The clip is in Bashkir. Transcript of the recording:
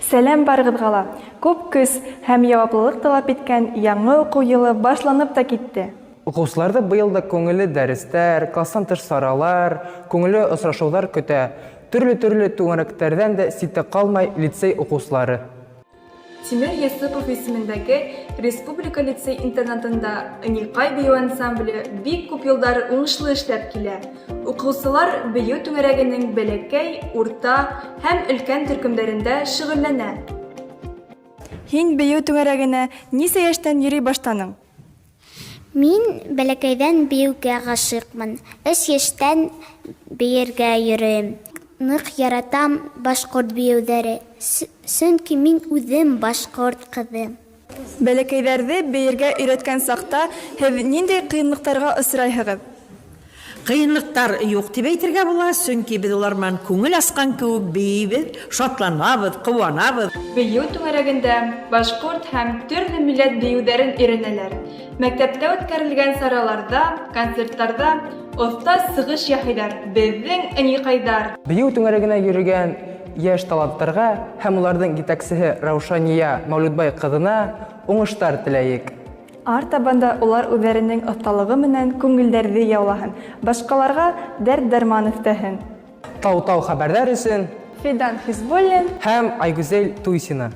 Сәлам барыгыҙға ла! Күп көс һәм яуаплылыҡ таләп иткән яңы уҡыу йылы башланып та китте. Укыусыларҙы быйыл да күңелле дәрестәр, класстан тыш саралар, күңелле осрашыуҙар көтә. Төрле-төрле түңәрәктәрҙән дә ситтә калмай лицей укыусылары. Тимер Йосыпов исемендәге республика лицей-интернатында Ыникай бию ансамбле бик күп еллар уңышлы эшләп килә. Укыусылар бию түңәрәгенең бәләкәй, урта һәм өлкән төркемдәрендә шөгыльләнә. Һин бию түңәрәгенә нисә яшьтән йөри баштаның? Мин бәләкәйҙән бейеүгә ғашиҡмын. 3 йәштән бейергә йөрөйөм. Ныҡ яратам башҡорт бейеүҙәре, сөнки мин үҙем башҡорт ҡыҙы. Бәләкәйҙәрҙе бейергә өйрәткән саҡта һеҙ ниндәй ҡыйынлыҡтарға осрайһығыҙ? Ҡыйынлыҡтар юҡ тип әйтергә була, сөнки беҙ улар менән күңел асҡан кеүек бейейбеҙ, шатланабыҙ, ҡыуанабыҙ. Бейеү түңәрәгендә башҡорт һәм төрлө милләт бейеүҙәрен өйрәнәләр. Мәктәптә үткәрелгән сараларҙа, концерттарҙа оҫта сығыш яһайҙар беҙҙең ыникайҙар. Бейеү түңәрәгенә йөрөгән йәш таланттарға һәм уларҙың етәксеһе Раушания Мәүлүтбай ҡыҙына уңыштар теләйек. Артабан да улар үҙҙәренең оҫталығы менән күңелдәрҙе яулаһын, башҡаларға дәрт-дәрман өҫтәһен. Тау-тау хәбәрҙәр өсөн Фидан Хизбуллин һәм Айгүзел Туйсина.